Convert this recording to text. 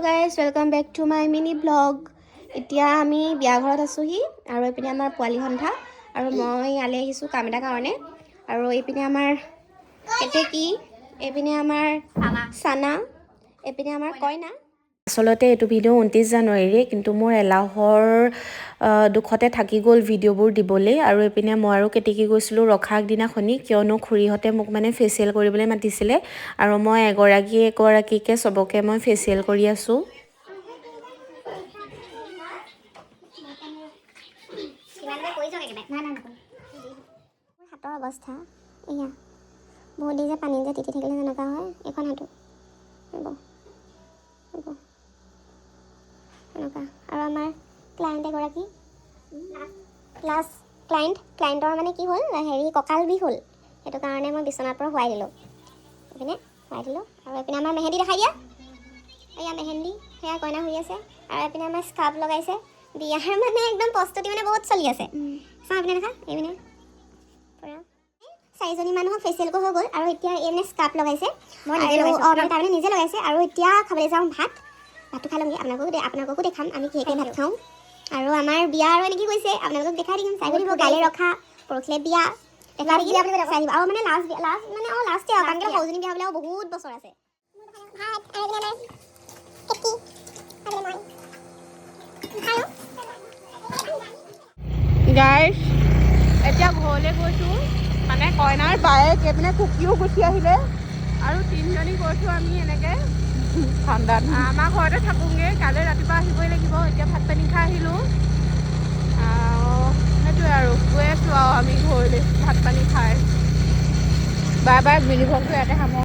Guys, welcome back to my mini vlog. এতিয়া আমি বিয়া ঘৰত আছোঁহি আৰু এইপিনে আমাৰ পোৱালি সন্থা আৰু মই ইয়ালৈ আহিছোঁ কাম এটাৰ কাৰণে। আৰু এইপিনে আমাৰ কেতেকী, এইপিনে আমাৰ চানা, এইপিনে আমাৰ কইনা। আচলতে এইটো ভিডিঅ' 29 জানুৱাৰীৰে, কিন্তু মোৰ এলাহৰ দুখতে থাকি গ'ল ভিডিঅ'বোৰ দিবলৈ। আৰু এইপিনে মই আৰু কেতেকী গৈছিলোঁ ৰখা আগদিনাখনি, কিয়নো খুৰীহঁতে মোক মানে ফেচিয়েল কৰিবলৈ মাতিছিলে আৰু মই এগৰাকী এগৰাকীকৈ চবকে মই ফেচিয়েল কৰি আছোঁ। মোৰ হাতৰ অৱস্থা এয়া। বহুত দেৰি যে পানীত যে তিতি থাকিলে যেনেকুৱা হয়, এইখন হাতো হ'ব হ'ব এনেকুৱা। আৰু আমাৰ ক্লায়েণ্ট এগৰাকী, লাষ্ট ক্লায়েণ্ট, ক্লায়েণ্টৰ মানে কি হ'ল, হেৰি, কঁকাল বিষ হ'ল। সেইটো কাৰণে মই বিচনাৰ পৰা শুৱাই দিলোঁ, এইপিনে শুৱাই দিলোঁ। আৰু এইপিনে আমাৰ মেহেন্দি দেখাই দিয়া। এয়া মেহেন্দি, সেয়া কইনা শুই আছে। আৰু এইপিনে আমাৰ স্কাৰ্ফ লগাইছে। বিয়াৰ মানে একদম প্ৰস্তুতি মানে বহুত চলি আছে। চাওঁ, এইপিনে দেখা, এইপিনে পুৰা চাৰিজনী মানুহক ফেচিয়েল হৈ গ'ল। আৰু এতিয়া এই মানে স্কাৰ্ফ লগাইছে। মই নিজে লগাইছোঁ। অঁ, মানে তাৰমানে নিজে লগাইছে। আৰু এতিয়া খাবলৈ যাওঁ ভাত। ভাতটো খাই ল'মগৈ, আপোনালোককো দেখাম আমি কিহে কিহে ভাত খাওঁ। আৰু আমাৰ বিয়া আৰু এনেকৈ গৈছে, আপোনালোকক দেখাই দিম, চাই দিব। কাইলৈ ৰখা, পৰহিলৈ বিয়া, দেখাই দিম, চাই দিব। আৰু মানে লাষ্ট বিয়া, লাষ্ট মানে, অঁ, লাষ্টে আৰু, কাৰণ কেলৈ সৰুজনী বিয়া হ'বলৈ আৰু বহুত বছৰ আছে। ভাত আৰু এইপিনে আমাৰ কেতকি আৰু মই খালোঁ। গাইছ, এতিয়া ঘৰলৈ গৈছোঁ। মানে কইনাৰ বায়েক এইপিনে কুকিও গুচি আহিলে আৰু তিনিজনী গৈছোঁ আমি এনেকৈ। ঠাণ্ডাত। আমাৰ ঘৰতে থাকোঁগৈ, কাইলৈ ৰাতিপুৱা আহিবই লাগিব। এতিয়া ভাত পানী খাই আহিলোঁ, সেইটোৱে আৰু গৈ আছোঁ আৰু আমি ঘৰলৈ ভাত পানী খাই। বাই বাই, মিনি ভ্লগটো ইয়াতে সামৰোঁ।